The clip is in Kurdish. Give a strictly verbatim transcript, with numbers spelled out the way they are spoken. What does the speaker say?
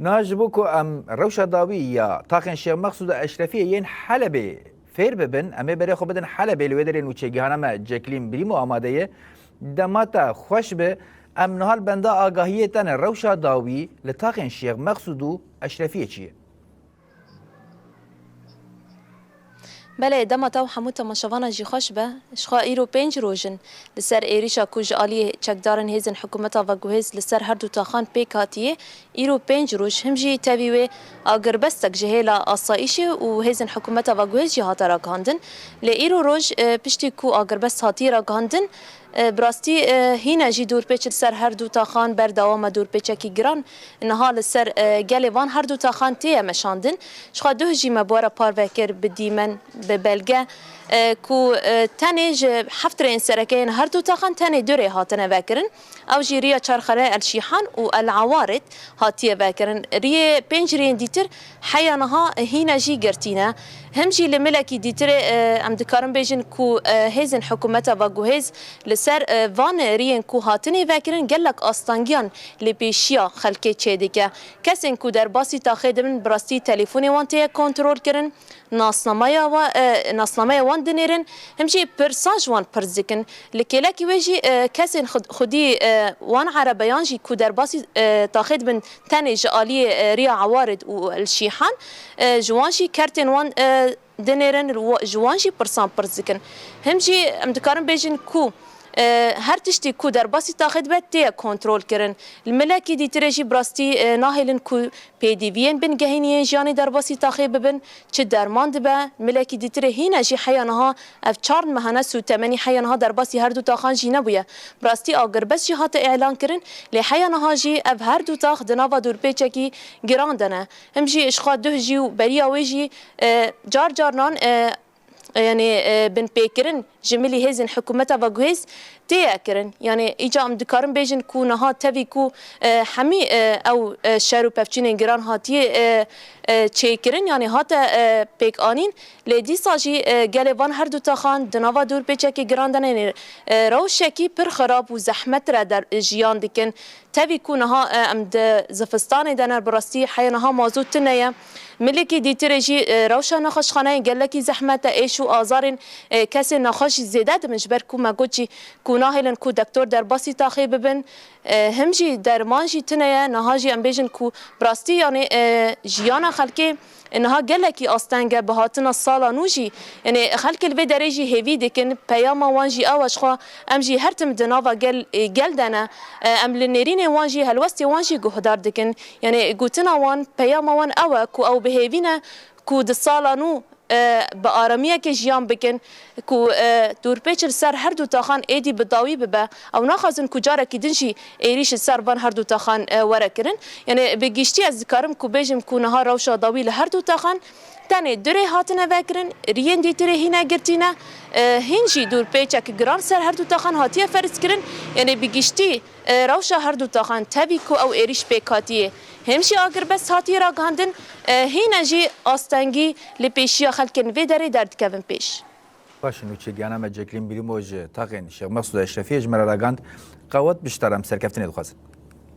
Niha ji bo ku em rewşa dawî ya taxên Şêx Mexsûd û Eşrefiyê yên Helebê fêr bibin, em ê berê xwe bidin Helebê, li wê derê nûçegihana me Ceklîn Brîmo amade ye. Dema te xweş be, em niha li benda agahiyê te ne, rewşa dawî li taxên Şêx Mexsûd û Eşrefiyê çi ye? Belê, dema te û hemû temaşevana jî xweş be. Ji xwe îro pênc roj in li ser êrîşa ku ji aliyê çekdarên hêzên hikûmeta veguhêz li ser her du taxan pêk hatiye. Îro pênc roj him jî tevî wê agirbestek ji hêla asayîşê û hêzên hikûmeta veguhêz jî hate ragihandin. Lê îro roj, e, piştî ku agirbest hatiye ragihandin, e, bi rastî, e, hîne jî dûrpêç li ser her du taxan berdewam e, dûrpêçekî giran niha li ser, e, gelê van her du taxan tê ye meşandin. Ji xwe duh jî me bi we re parve kir, bi dîmen, bi belge, e, ku, e, tenê ji heft rêyên sereke yên her du taxan tenê du rê hatine vekirin. Ew jî riya çarxaneyê El Şîhan û El Awarid hatiye vekirin. Riyê, pênc riyên dîtir heya niha hîne jî girtî ne. Him jî li milekî dîtirê, e, em dikarin bêjin ku, e, hêzên hikûmeta veguhêz li ser, e, van riyên ku hatinê vekirin gelek astengiyan li pêşiya xelkê çêdike. Kesên ku derbasî taxê dibin, bi rastî telefonê wan tê ye kontrolkirin, nasnameya wa-, e, nasnameya wan dinêrin, him jî pirsan ji wan pirs dikin. Li kêlekî wê jî, e, kesên xud-, xwedî, e, wan erebeyan jî ku derbasî, e, taxê dibin tenê ji aliyê, e, riya Ewarid û El Şîhan, e, ji wan jî kertên wan, e, dinêrin, li wa-, ji wan jî pirsan pirs dikin. Him jî em dikarin bêjin ku, e, her tiştî ku derbasî taxê dibe tê ye kontrolkirin. Li milekî dîtirê jî bi rastî, e, nahêlin ku pêdiviyên bingehîn yên jiyanê derbasî taxê bibin, çi derman dibe, milekî dîtirê hîne jî heya niha ev çar mehane sûtemenî heya niha derbasî her du taxan jî nebûye. Bi rastî agirbest jî hate îlan kirin, lê heya niha jî ev her du tax di nava dûrpêçekî giran de ne. Him jî ji xwe duh jî û beriya wê jî, e, car carinan, e, yanî, e, binpêkirin ji milî hêzên hikûmeta veguhêz tê ye kirin. Yanî îca em dikarin bêjin ku niha tevî ku, e, hemî, e, ew, e, şer û pevçûnên giran hatiye, e, e, çêkirin, yanî hate, e, pêkanîn, lê dîsa jî, e, gelê van her du taxan di nava dûrpêçekê giran de ne, yanî, e, rewşekî pir xirab û zehmet re der-, jiyan dikin. Tevî ku niha, e, em di zivistanê de ne, bi rastî heya niha mazût tune ye. Milekî dîtirê jî, e, rewşa nexweşxaneyê gelekî zehmet e, êş û azarên, e, kesên nexweş jî zêde dibin, ji ber ku me got jî ku nahêlin ku doktor derbasî taxê bibin. E, him jî derman jî tune ye, niha jî em bêjin ku bi rastî, yanî, e, jiyana xelkê niha gelekî asteng e, bi hatina sala nû jî, yanî xelkê li vê derê jî hêvî dikin, peyama wan jî ew e, ji xwe em jî her tim di nava gel, e, gel de ne, e, em li nêrînê wan jî, helwestê wan jî guhdar dikin. Yanî gotina wan, peyama wan ew e ku ew bi hêvî ne ku di sala nû, e, bi aramiyekê jiyan bikin, ku, e, dûrpêç li ser her du taxan êdî bi dawî bibe. Ew naxwazin ku carekî din jî êrîş li ser van her du taxan, e, were kirin. Yanî bi giştî ez dikarim ku bêjim ku niha rewşa dawî li her du taxan tenê du rê hatine vekirin, riyên dîtirê hîne girtî ne, e, hîn jî dûrpêçek giran ser her du taxan hatiye ferz kirin. Yanî bi giştî, e, rewşa her du taxan tevî ku ew êrîş pêk hatiye, him jî agirbest hatiye ragihandin, e, hîne jî astengî li pêşiya xelkên vê derê derdikevin pêş. Baş e, nûçegihana me Ceklîn Brîmo ji taxên Şêx Mexsûd Eşrefiyê ji me re ragihand. Qewet biştara em serkeftinê dixwazin.